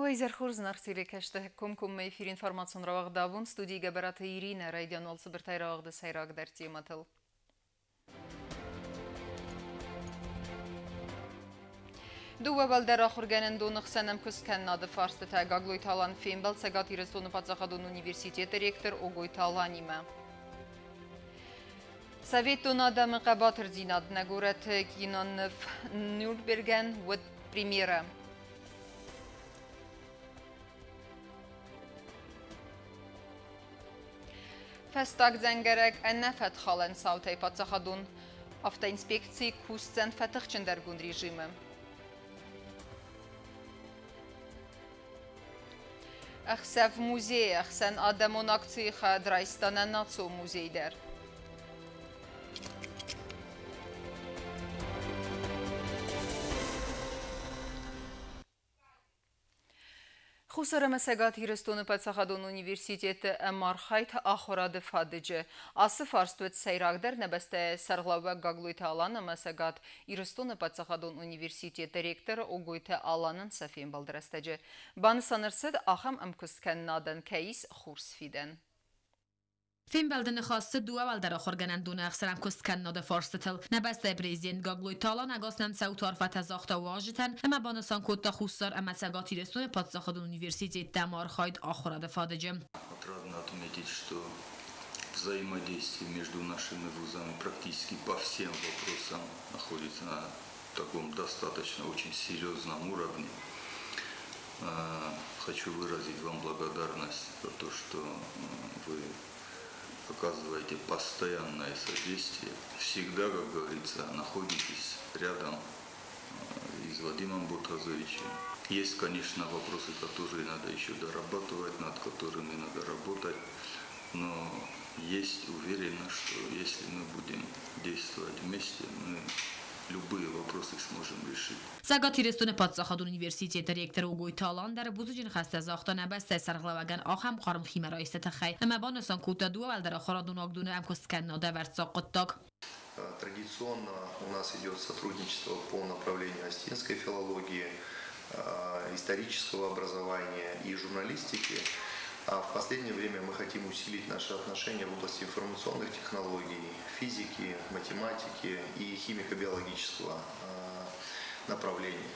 Уӕ изӕр хорз, зынаргъ телекӕсджытӕ! Комкоммӕ эфир информацион рауагъд абон студийы Гӕбӕраты Иринӕ. Райдиан уал цыбыртӕй рауагъды сӕйрагдӕр темӕтыл. Дыууӕ уӕлдӕр ахуыргӕнӕндоны хсӕн ӕмкуысткӕнынады фарстытӕ. Гаглойты Алан фембӕлд Цӕгат Ирыстоны паддзахадон университеты ректор Огойты Аланимӕ. Советон адӕмы хъӕбатырдзинад нӕ горӕты киноныв Нюрнбергӕн уыд премьерӕ. Фӕстаг дзӕнгӕрӕг ӕнӕ фӕткхалӕн цаутӕй паддзахадон автоинспекци кусдзӕн фӕтыхджындӕргонд режимы. Ӕхсӕв музейы ӕхсӕн адӕмон акцийы хайад райста нӕ национ музей дӕр. Хуссар ӕмӕ Цӕгат Ирыстоны паддзахадон университеты ӕмархайд ахуырады фадыджы. Ацы фарст уыд сӕйрагдӕр нӕ бӕстӕйы сӕргълӕууӕг Гаглойты Алан ӕмӕ Цӕгат Ирыстоны паддзахадон университеты ректор Огойты Аланӕн сӕ фембӕлды рӕстӕджы. Банысан ӕрцыд, ахӕм ӕмкуысткӕнынадӕн кӕй ис хурс фидӕн. Фембӕлды ныхас цыд дыууӕ уӕлдӕр ахуыргӕнӕндоны ӕхсӕн ӕмкуысткӕнынады фарстытыл. Нӕ бӕстӕйы президент Гаглойты Алан ӕгас нӕм цӕуты арфӕтӕ загъта уазджытӕн ӕмӕ банысан кодта Хуссар ӕмӕ Цӕгат Ирыстоны паддзахадон университетты ӕмархайд ахуырады фадыджы. Отрадно отметить, что взаимодействие между нашими вузами практически по всем вопросам находится на таком достаточно очень серьезном уровне. Хочу выразить вам благодарность за то, что вы оказываете постоянное содействие. Всегда, как говорится, находитесь рядом и с Вадимом Ботазовичем. Есть, конечно, вопросы, которые надо еще дорабатывать, над которыми надо работать, но есть уверенность, что если мы будем действовать вместе, мы любые вопросы сможем решить. Цӕгат Ирыстоны паддзахадон университеты ректор Огойты Алан дӕр бузныджы ныхӕстӕ загъта нӕ бӕстӕйы сӕргълӕууӕгӕн ахӕм хъарм химӕрайсты тыххӕй ӕмӕ банысан кодта дыууӕ уӕлдӕр ахуырадон уагдоны ӕмкуысткӕнынады ӕвӕрццаг хъуыддаг. Традиционно у нас идет сотрудничество по направлению осетинской филологии, исторического образования и журналистики. А в последнее время мы хотим усилить наши отношения в области информационных технологий, физики, математики и химико-биологического направления.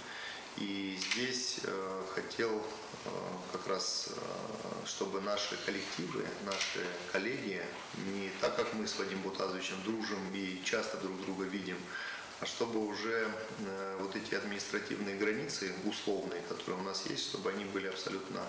И здесь хотел как раз, чтобы наши коллективы, наши коллеги, не так, как мы с Вадимом Ботазовичем дружим и часто друг друга видим, а чтобы уже вот эти административные границы условные, которые у нас есть, чтобы они были абсолютно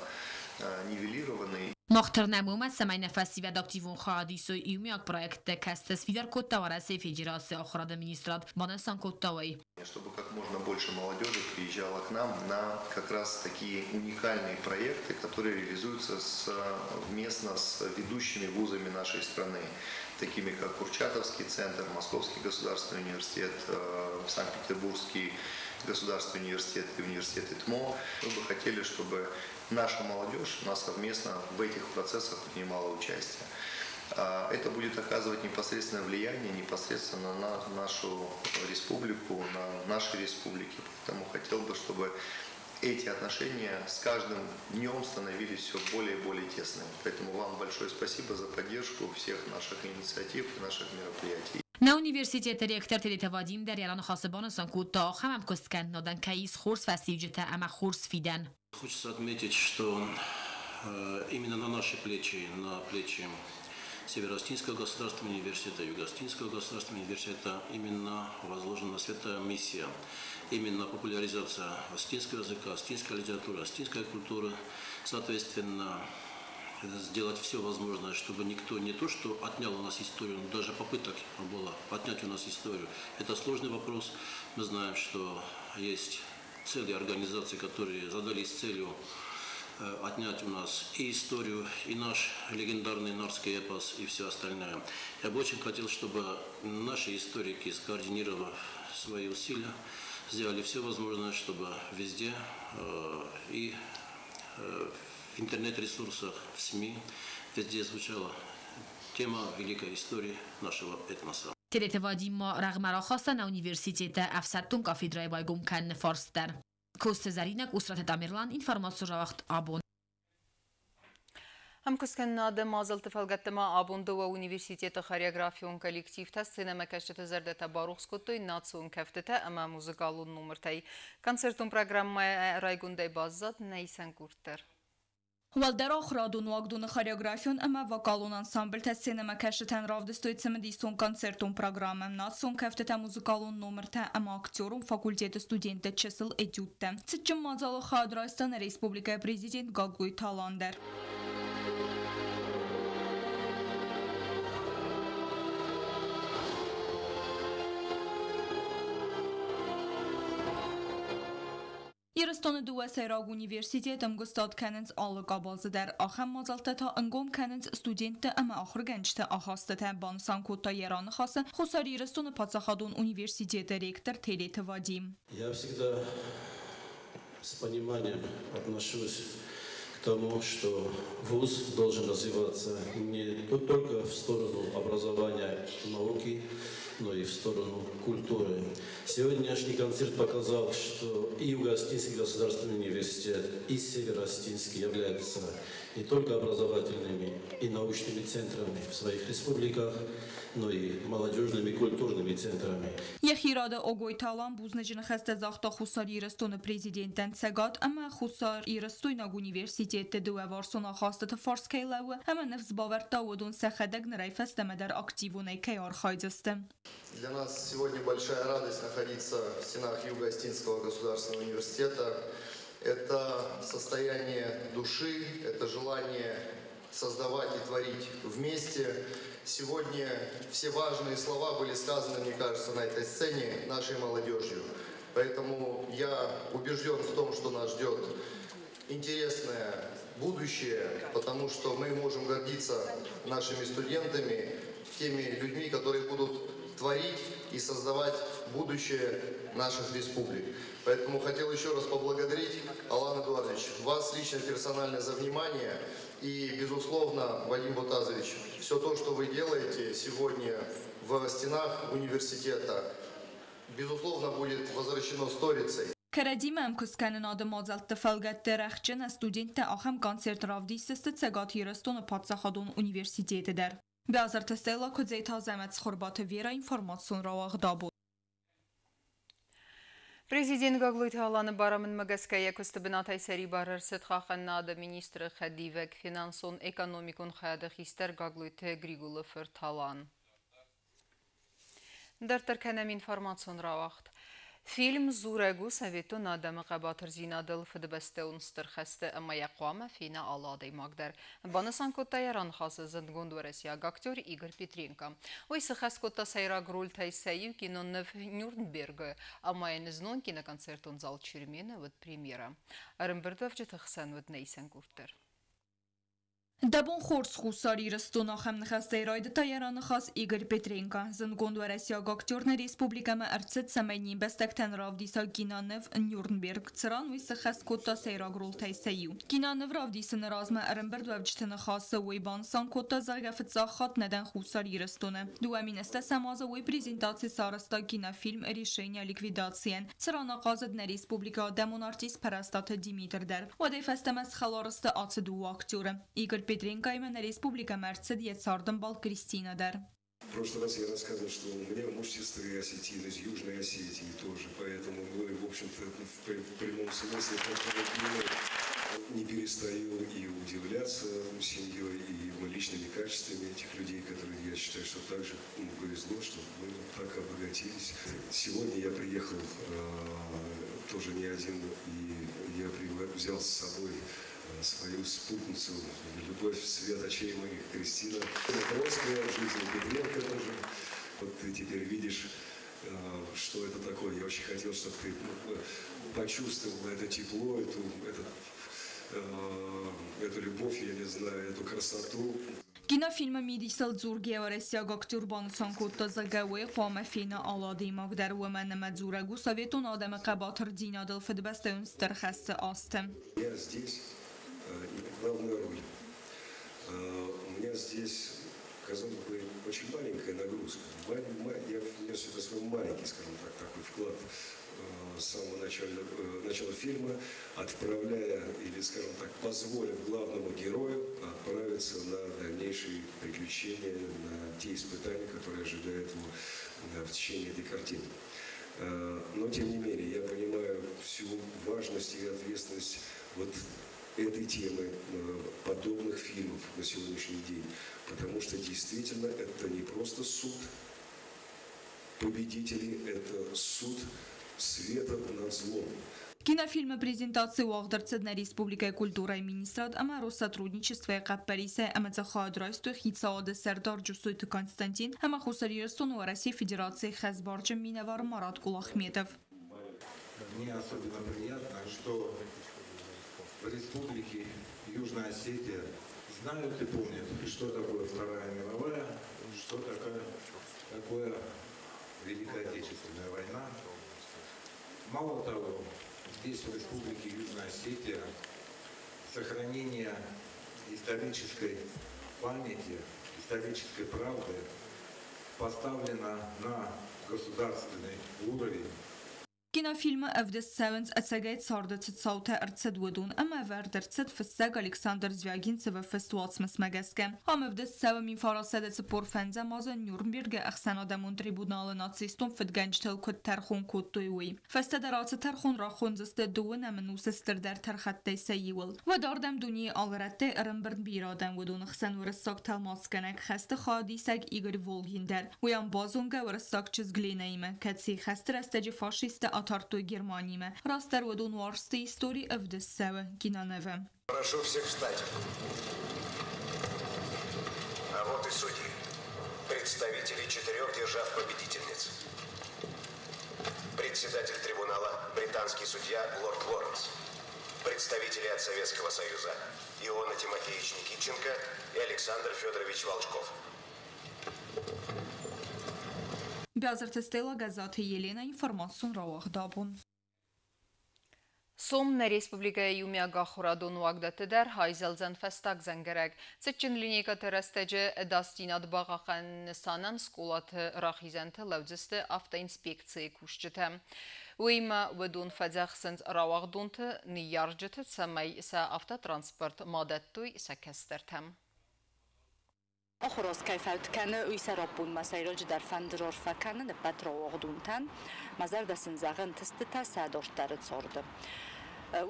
нивелированы. Мах тырнӕм уымӕ, цӕмӕй нӕ фӕсивӕд активон хайад исой иумиаг проектты, кӕцыты сфидар кодта Уӕрӕсейы Федерацийы ахуырады министрад, банысан кодта уый. Чтобы как можно больше молодежи приезжало к нам на как раз такие уникальные проекты, которые реализуются совместно с ведущими вузами нашей страны, такими как Курчатовский центр, Московский государственный университет, Санкт-Петербургский государственный университет и университет ИТМО. Мы бы хотели, чтобы наша молодежь у нас совместно в этих процессах принимала участие. Это будет оказывать непосредственное влияние непосредственно на нашу республику, на наши республики. Поэтому хотел бы, чтобы эти отношения с каждым днем становились все более и более тесными. Поэтому вам большое спасибо за поддержку всех наших инициатив и наших мероприятий. Нӕ университеты ректор Тедеты Вадим дӕр йӕ раныхасы банысан кодта, ахӕм ӕмкуысткӕнынадӕн кӕй ис хорз фӕстиуджытӕ ӕмӕ хорз фидӕн. Хочется отметить, что именно на наши плечи, на плечи Северо-Осетинского государственного университета, Юго-Осетинского государственного университета именно возложена святая миссия, именно популяризация осетинского языка, осетинской литературы, осетинской культуры, соответственно, сделать все возможное, чтобы никто не то что отнял у нас историю, но даже попыток было отнять у нас историю. Это сложный вопрос. Мы знаем, что есть цели организации, которые задались целью отнять у нас и историю, и наш легендарный нартский эпос, и все остальное. Я бы очень хотел, чтобы наши историки, скоординировав свои усилия, сделали все возможное, чтобы везде и в интернет-ресурсах, в СМИ, везде звучала тема великой истории нашего этноса. Тедеты Вадим ма рӕгъмӕ рахаста нӕ университеты ӕфсӕддон кафедрӕйы байгом кӕныны фарст дӕр. Коцты Зӕринӕ, Къусраты Тамерлан, информацион рауагъд Абон. Ӕмкуысткӕнынады мадзӕлтты фӕлгӕтты ма абон дыууӕ университеты хореографион коллективтӕ сценӕмӕкӕсджыты зӕрдӕтӕ барухс кодтой национ кӕфтытӕ ӕмӕ музыкалон номыртӕй. Концертон программӕ райгондӕй баззад нӕ исӕн къорд дӕр. Уӕлдӕр ахуырадон уагдоны хореографион ӕмӕ вокалон ансамбльтӕ сценӕмӕкӕсджытӕн равдыстой цымыдисон концертон программӕ, национ кӕфтытӕ, музыкалон номыртӕ ӕмӕ актерон факультеты студентты чысыл этюдтӕ. Цытджын мадзалы хайад райста нӕ республикӕйы президент Гаглойты Алан дӕр. Ирыстоны дыууӕ сӕйраг университет ӕмгуыстад кӕнынц алы къабазы дӕр. Ахӕм мадзӕлттӕ та ӕнгом кӕнынц студентты ӕмӕ ахуыргӕнджыты ахастытӕ, банысан кодта йӕ раныхасы Хуссар Ирыстоны паддзахадон университеты ректор Телеты Вадим. Я всегда с пониманием отношусь к тому, что вуз должен развиваться не только в сторону образования и науки, но и в сторону культуры. Сегодняшний концерт показал, что и Юго-Осетинский государственный университет, и Северо-Осетинский являются не только образовательными и научными центрами в своих республиках, но и молодежными культурными центрами. Йӕхи рады Огойты Алан бузныджы ныхӕстӕ загъта Хуссар Ирыстоны президентӕн Цӕгат ӕмӕ Хуссар Ирыстойнаг университетты дыууӕварсон ахастыты фарс кӕй лӕууы ӕмӕ ныфс бавӕрдта, уыдон сӕхӕдӕг нырӕй фӕстӕмӕ дӕр активонӕй кӕй архайдзысты. Для нас сегодня большая радость находиться в стенах Юго-Осетинского государственного университета. Это состояние души, это желание создавать и творить вместе. Сегодня все важные слова были сказаны, мне кажется, на этой сцене нашей молодежью. Поэтому я убежден в том, что нас ждет интересное будущее, потому что мы можем гордиться нашими студентами, теми людьми, которые будут творить и создавать будущее наших республик. Поэтому хотел еще раз поблагодарить, Алан Эдуардович, вас лично персонально за внимание и, безусловно, Вадим Ботазович, все то, что вы делаете сегодня в стенах университета, безусловно, будет возвращено сторицей. Кӕрӕдзимӕ ӕмкуысткӕнынады мадзӕлтты фӕлгӕтты рӕхджы нӕ студенттӕ ахӕм концерт равдисдзысты Цӕгат Ирыстоны паддзахадон университеты дӕр. Бязырты Стелла, Куыдзеты Азӕмӕт, Цхуырбаты Вера, информацион рауагъд Абон. Президент Гаглойты Аланы барамындмӕ гӕсгӕ йӕ куысты бынатӕй сӕрибар ӕрцыд хъахъхъӕнынады министры хӕдивӕг, финансон-экономикон хайады хистӕр Гаглойты Григолы фырт Алан. Дарддӕр кӕнӕм информацион рауагъд. Фильм дзурӕг у советон адӕмы хъӕбатырдзинадыл Фыдыбӕстӕон Стыр хӕсты ӕмӕ йӕ хъуамӕ фена алы адӕймаг дӕр. Банысан кодта йӕ раныхасы зындгонд уӕрӕсейаг актер Игорь Петренко. Уый сыхӕс кодта сӕйраг рольтӕй сӕ иу киноныв Нюрнбергы ӕмӕ йын знон киноконцертон зал Чермены уыд премьерӕ. Ӕрӕмбырдуӕвджыты хсӕн уыд нӕ исӕн къорд дӕр. Дӕ бон хорз, Хуссар Ирыстон, ахӕм ныхӕстӕй райдыдта йӕ раныхас Игорь Петренко. Зындгонд уӕрӕсейаг актер нӕ республикӕмӕ ӕрцыд, цӕмӕй не мбӕстӕгтӕн равдиса киноныв Нюрнберг, цыран уый сыххӕст кодта сӕйраг ролтӕй сӕ иу. Киноныв равдисыны размӕ ӕрӕмбырдуӕвджыты ныхасы уый банысан кодта, зӕгъгӕ, фыццаг хатт нӕ дӕн Хуссар Ирыстоны. 2008 азы уый презентаци сарӕзта кинофильм Решение о ликвидации-йӕн, цыран ахъазыд нӕ республикӕйы адӕмон артист Пӕрӕстаты Димитр дӕр. Уӕдӕй фӕстӕмӕ схӕлар сты ацы дыууӕ актеры. Игорь Петренкоимӕ нӕ республикӕмӕ ӕрцыд йӕ цардӕмбал Кристина дӕр. В прошлый раз я рассказывал, что у меня муж сестры осетин, из Южной Осетии тоже, поэтому мы, в общем-то, в прямом смысле не перестаю и удивляться семьей, и его личными качествами этих людей, которые, я считаю, что также повезло, что мы так обогатились. Сегодня я приехал тоже не один, и я взял с собой свою спутницу, любовь, свет очей моих, Кристина. Троцкая в жизни, Петренко тоже. Вот ты теперь видишь, что это такое. Я очень хотел, чтобы ты почувствовала это тепло, эту любовь, я не знаю, эту красоту. Кинофильмы мидисыл дзургӕйӕ уӕрӕсейаг актер банысан кодта, зӕгъгӕ, уый хъуамӕ фена алы адӕймаг дӕр, уымӕн ӕмӕ дзурӕг у советон адӕмы хъӕбатырдзинадыл Фыдыбӕстӕйон Стыр хӕсты азты. Я здесь не главная роль. У меня здесь, казалось бы, очень маленькая нагрузка. Я внес сюда свой маленький, скажем так, такой вклад. с самого начала фильма, отправляя, или, скажем так, позволив главному герою отправиться на дальнейшие приключения, на те испытания, которые ожидают его в течение этой картины. Но, тем не менее, я понимаю всю важность и ответственность вот этой темы, подобных фильмов на сегодняшний день, потому что действительно это не просто суд победителей, это суд света над злом. Кинофильмы презентации уагъд ӕрцыд нӕ республикӕйы культурӕйы министрад ӕмӕ Россотрудничествойы хъӕппӕрисӕй ӕмӕ дзы хайад райстой хицауады сӕрдар Джусойты Константин ӕмӕ Хуссар Ирыстоны Уӕрӕсейы Федерацийы хӕсбарджын минӕвар Марат Кулахметов. Мне особенно приятно, что в республике Южная Осетия знают и помнят, что такое Вторая мировая, что такое Великая Отечественная война. Мало того, здесь, в Республике Южная Осетия, сохранение исторической памяти, исторической правды поставлено на государственный уровень. Кинофильмы ӕвдыст цӕуынц ӕцӕгӕй царды цы цаутӕ ӕрцыд, уыдон ӕмӕ ӕвӕрд ӕрцыд фыссӕг Александр Звягинцевы фыст уацмысмӕ гӕсгӕ. Ам ӕвдыст цӕуы 1945 азы Нюрнбергы ӕхсӕнадӕмон трибуналы нацистон фыдгӕнджытыл куыд тӕрхон кодтой, уый. Фӕстӕдӕр ацы тӕрхон рахондзысты дыууынӕм ӕнусы стырдӕр тӕрхӕттӕй сӕ иуыл. Уӕд ардӕм дунейы алы рӕттӕй ӕрӕмбырд бирӕ адӕм, уыдоны хсӕн уырыссаг тӕлмацгӕнӕг, хӕсты хайадисӕг Игорь Волгин дӕр. Уый ам базонгӕ уырыссаг чызг Ленӕимӕ, кӕцыйы хӕсты рӕстӕджы фашисттӕ атардтой Германимӕ. Растдӕр уыдон уарзты истори ӕвдыст цӕуы кинонывы. Прошу всех встать. А вот и судьи, представители 4 держав-победительниц. Председатель трибунала, британский судья лорд Лоренс. Представители от Советского Союза Иона Тимофеевич Никитченко и Александр Федорович Волчков. Бязырты Стелла, Газаты Елена, информацион рауагъдабон. Сом нӕ республикӕйы иумиаг ахуырадон уагдӕтты дӕр айзӕлдзӕн фӕстаг дзӕнгӕрӕг. Цытджын линейкӕты рӕстӕджы ӕдасдзинад бахъахъхъӕныны нысанӕн скъолаты рахизӕнты лӕудзысты автоинспекцийы кусджытӕ. Уыимӕ уыдон фӕдзӕхсынц рауагъдонты ныййарджыты, цӕмӕй сӕ автотранспорт ма дӕттой сӕ кӕстӕртӕм. Ахуыраз кӕй фӕуд кӕны, уый сӕраппонд сӕйраджыдӕр фӕнды рарфӕ кӕнын ӕппӕт рауагъдонтӕн. Мӕ зӕрдӕ сын зӕгъы ӕнтыстытӕ сӕ дарддӕры царды.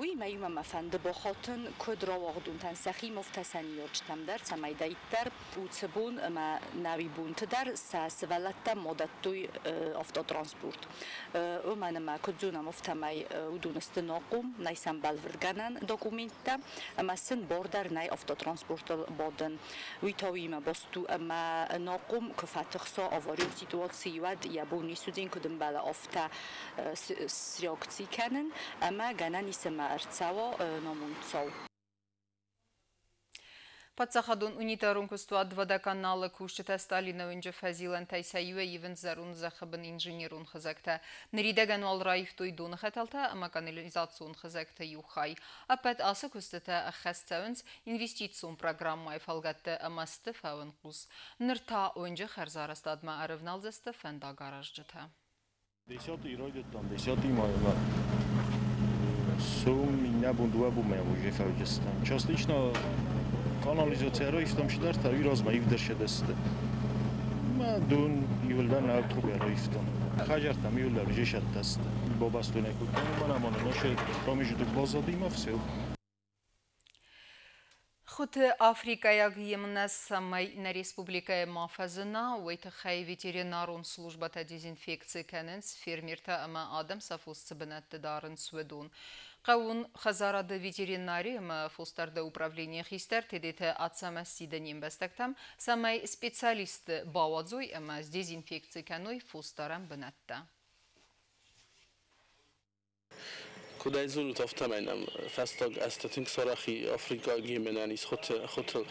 Уыимӕ иумӕ мӕ фӕнды бахатын куыд рауагъдонтӕн сӕхи мовтӕ сӕ ныййарджытӕм дӕр, цӕмӕй дӕриддӕр уыцы бон ӕмӕ нӕуи бонты дӕр сӕ сывӕллӕттӕм ма дӕттой автотранспорт. Уымӕн ӕмӕ куыд зонӕм, афтӕмӕй уыдон сты нахъом, нӕй сӕм бӕлвырдгӕнӕн документтӕ ӕмӕ сын бар дӕр нӕй автотранспортыл бадын. Уый та уыимӕ баст у, ӕмӕ нахъом куы фӕтыхса аварион ситуацийы, уӕд йӕ бон не суыдзӕн, куыд ӕмбӕлы, афтӕ среакци кӕнын ӕмӕ гӕнӕн ис ӕмӕ ӕрцӕуа намонд цау. Паддзахадон унитарон куыстуат Водоканалы кусджытӕ Сталины уынджы фӕзилӕнтӕй сӕ иуӕй ивынц зӕронд зӕххы бын инженерон хызӕгтӕ. Ныридӕгӕн уал раивтой доны хӕтӕлтӕ ӕмӕ канализацион хызӕгты иу хай. Ӕппӕт ацы куыстытӕ ӕххӕст цӕуынц инвестицион программӕйы фӕлгӕтты ӕмӕ сты фӕуынхъус. Ныр та уынджы хӕрзарӕзтадмӕ ӕрывналдзысты фӕндагаразджытӕ. Десятый райдыдтам, десятый маймӕ. Сом иннӕ бон дыууӕ бонмӕ уже фӕуджыстӕм. Частично канализация раивтам чидӕртӕ, уый размӕ ивд ӕрцыдысты. Мӕ дон иуылдӕр нӕ трубӕ раивтам. Хӕдзӕрттӕм иуылдӕр уже сӕттӕ сты. Бабастонӕй кодтам, уымӕн ӕмӕ нын ӕсӕ промежуток баззадимӕ все. Хуыты африкӕйаг емынӕ цӕмӕй нӕ республикӕйы ма фӕзына, уый тыххӕй ветеринарон службӕтӕ дезинфекци кӕнынц фермертӕ ӕмӕ адӕм сӕ фос цы бынӕтты дарынц, уыдон. Хъӕууон хӕдзарады ветеринари ӕмӕ фосдарды управленийы хистӕр Тедеты Ацӕмӕз сиды не мбӕстӕгтӕм, цӕмӕй специалистты бауадзой ӕмӕ сдезинфекци кӕной фосдарӕн бынӕттӕ. Куыд ӕй зонут, афтӕмӕй нӕм фӕстаг азты тынг сарӕх и африкаг емынӕнис хуытыл,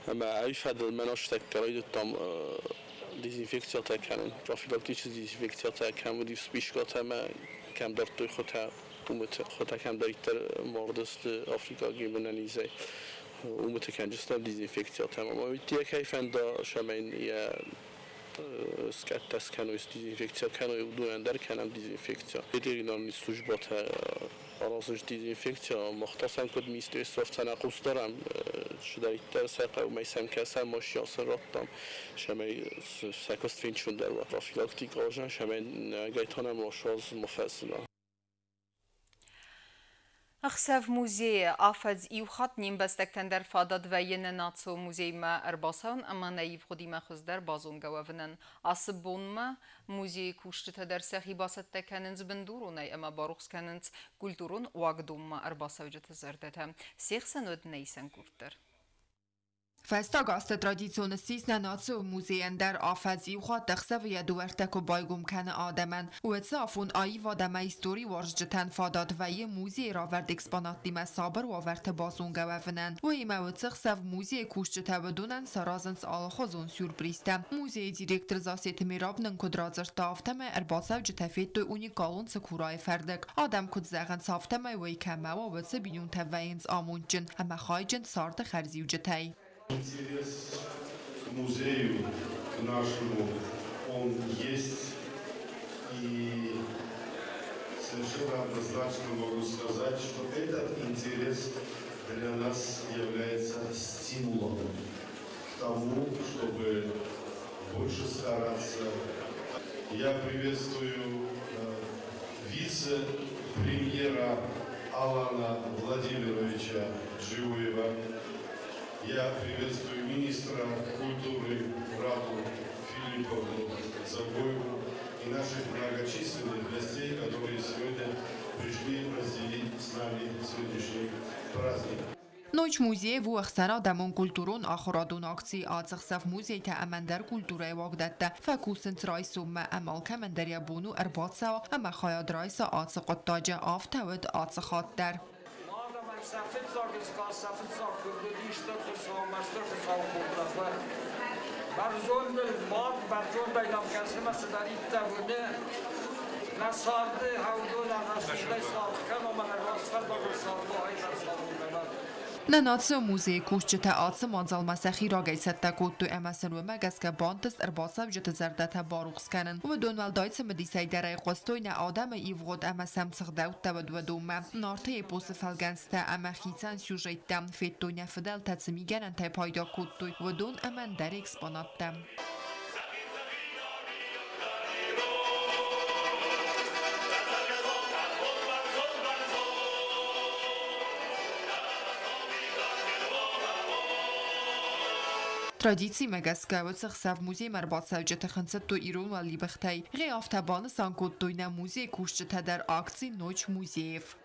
ӕмӕ ай фӕдыл мӕн азтӕккӕ райдыдтам дезинфекциятӕ кӕнын, профилактический дезинфекциятӕ кӕм уыди спискатӕ ӕмӕ кӕм дардтой хуытӕ, уымыты хуытӕ кӕмдӕриддӕр мардысты африкаг емынӕнизӕй, уымыты кӕнджыстӕм дезинфекциятӕ. Ӕмӕ уый кӕй фӕнда, цӕмӕй йӕ Скӕттӕ скӕной, дезинфекция кӕной, уыдонӕн дӕр кӕнӕм дезинфекция. Ветеринарный службӕтӕ аразынц дезинфекция, мах та сӕм куыд министерство, афтӕ нӕ хъус дарӕм, цыдӕриддӕр сӕ хъӕуы, сӕм кӕсӕм, машинӕ сын радтам, цӕмӕй сӕ куыст фенчондӕр уа. Профилактик аразӕм, цӕмӕй гайтанӕм ма ма фӕзына. Ӕхсӕв музейы афӕдз иу хатт не мбӕстӕгтӕн дӕр фадат вӕййы нӕ национ музеймӕ ӕрбацӕуын ӕмӕ нӕ ивгъуыдимӕ хуыздӕр базонгӕ уӕвынӕн. Ацы бонмӕ музейы кусджытӕ дӕр сӕхи бацӕттӕ кӕнынц бындуронӕй ӕмӕ барухс кӕнынц культурон уагдонмӕ ӕрбацӕуджыты зӕрдӕтӕ. Се хсӕн уыд нӕ исӕн къорд дӕр. Фӕстаг азты традицион ссис нӕ национ музейӕн дӕр афӕдз иу хатт ӕхсӕвы йӕ дуӕрттӕ куы байгом кӕны адӕмӕн, уӕд цы афон аивад ӕмӕ истори уарзджытӕн фадат вӕййы музейы равӕрд экспонаттимӕ сабыр уавӕрты базонгӕ уӕвынӕн. Уыимӕ уыцы хсӕв музейы кусджытӕ уыдонӕн саразынц алыхуызон сюрпризтӕ. Музейы директор Зассеты Мераб нын куыд радзырдта, афтӕмӕй ӕрбацӕуджытӕ федтой уникалон цыкурайы фӕрдыг. Адӕм куыд зӕгъынц, афтӕмӕй уый кӕмӕ уа, уыцы бинонтӕ вӕййынц амондджын ӕмӕ хайджын царды хӕрзиуджытӕй. Интерес к музею, к нашему, он есть. И совершенно однозначно могу сказать, что этот интерес для нас является стимулом к тому, чтобы больше стараться. Я приветствую вице-премьера Алана Владимировича Джиоева. Я приветствую министра культуры Раду Филипповну Дзагоеву и наших многочисленных гостей, которые сегодня пришли разделить с нами сегодняшний праздник. Ночь музеев у ӕхсӕнадӕмон культурон ахуырадон акци ацы хсӕв музейтӕ ӕмӕ ӕндӕр культурӕйы уагдӕттӕ фӕкусынц райсоммӕ ӕмӕ алкӕмӕн дӕр йӕ бон у ӕрбацӕуа ӕмӕ хайад райса ацы хъуыддаджы, афтӕ уыд ацы хатт дӕр. Нӕ национ музейы кусджытӕ ацы мадзалмӕ сӕхи рагӕй цӕттӕ кодтой ӕмӕ сын уымӕ гӕсгӕ бантыст ӕрбацӕуджыты зӕрдӕтӕ барухс кӕнын. Уыдон уӕлдай цымыдисӕй дӕр айхъуыстой нӕ адӕмы ивгъуыд ӕмӕ сӕм цы гъдӕуттӕ уыд, уыдонмӕ. Нарты эпосы фӕлгӕнцтӕ ӕмӕ хицӕн сюжеттӕ федтой нӕ фыдӕлтӕ цы мигӕнӕнтӕй пайда кодтой, уыдон ӕмӕ ӕндӕр экспонаттӕ. Традицимӕ гӕсгӕ уыцы хсӕв музеймӕ ӕрбацӕуджыты хынцыдтой ирон уӕлибӕхтӕй. Гъе афтӕ банысан кодтой нӕ музейы кусджытӕ дӕр акци «Ночь музеев».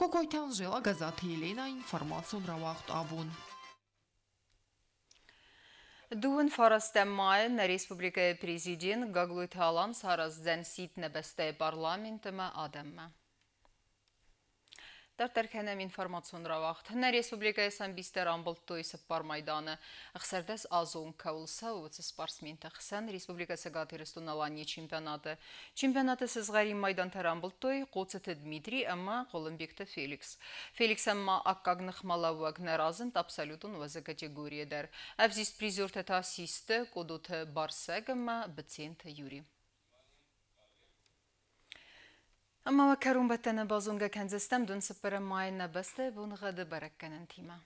Кокойты Анжела, Газаты Елена, информацион рауагъд «Абон». Дыууын фарастӕм майы нӕ республикӕйы президент Гаглойты Алан сараздзӕн сидт нӕ бӕстӕйы парламент ӕмӕ адӕммӕ. Дарддӕр кӕнӕм информацион рауагъд. Нӕ республикӕйы самбисттӕ рамбылдтой 4 майданы. 16 азон кӕуыл цӕуы, уыцы спортсменты хсӕн Республикӕ Цӕгат Ирыстон-Аланийы чемпионаты. Чемпионаты сызгъӕрин майдантӕ рамбылдтой Хъоцыты Дмитрий ӕмӕ Хъуылымбегты Феликс. Феликсӕн ма аккаг ныхмӕлӕууӕг нӕ разынд абсолютон уӕзы категорийы дӕр. Ӕвзист призертӕ та систы Къодоты Барсӕг ӕмӕ Быценты Юри. Ӕмӕ уӕ кӕронбӕттӕны базонгӕ кӕндзыстӕм дын цыппӕрӕм майы нӕ бӕстӕйы боныгъӕды бӕрӕггӕнӕнтимӕ.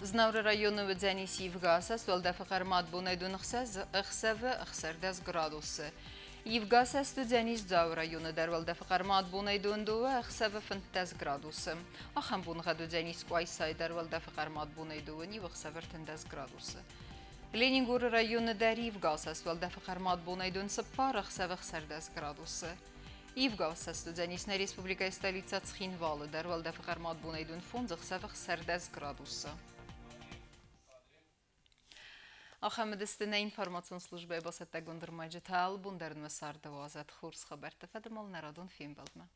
Знауыры районы уыдзӕнис ивгӕ асӕст, уӕлдӕфы хъӕрмад бонӕй дон ӕхсӕвы 16 градусы. Ивгӕ асӕст уыдзӕнис Дзауы районы дӕр, уӕлдӕфы хъӕрмад бонӕй дон 2 ӕхсӕвы 15 градусы. Ахӕм боныгъӕд уыдзӕнис Къуайсайы дӕр, уӕлдӕфы хъӕрмад бонӕй 2 ӕхсӕвы 13 градусы. Ленингоры районы дӕр ивгӕ асӕст, уӕлдӕфы хъӕрмад бонӕй дон 4 ӕхсӕвы 16 градусы. Ивгӕ асӕст уыдзӕнис нӕ республикӕйы столицӕ Цхинвалы дӕр, уӕлдӕфы хъӕрмад бонӕй дон 5 ӕхсӕвы 16 градусы. Ахӕм уыдысты нӕ информацион службӕйы бацӕттӕгонд ӕрмӕджытӕ. Алыбон дӕр нӕ царды уадзӕд хорз хабӕртты фӕдыл нӕ радон фембӕлдмӕ.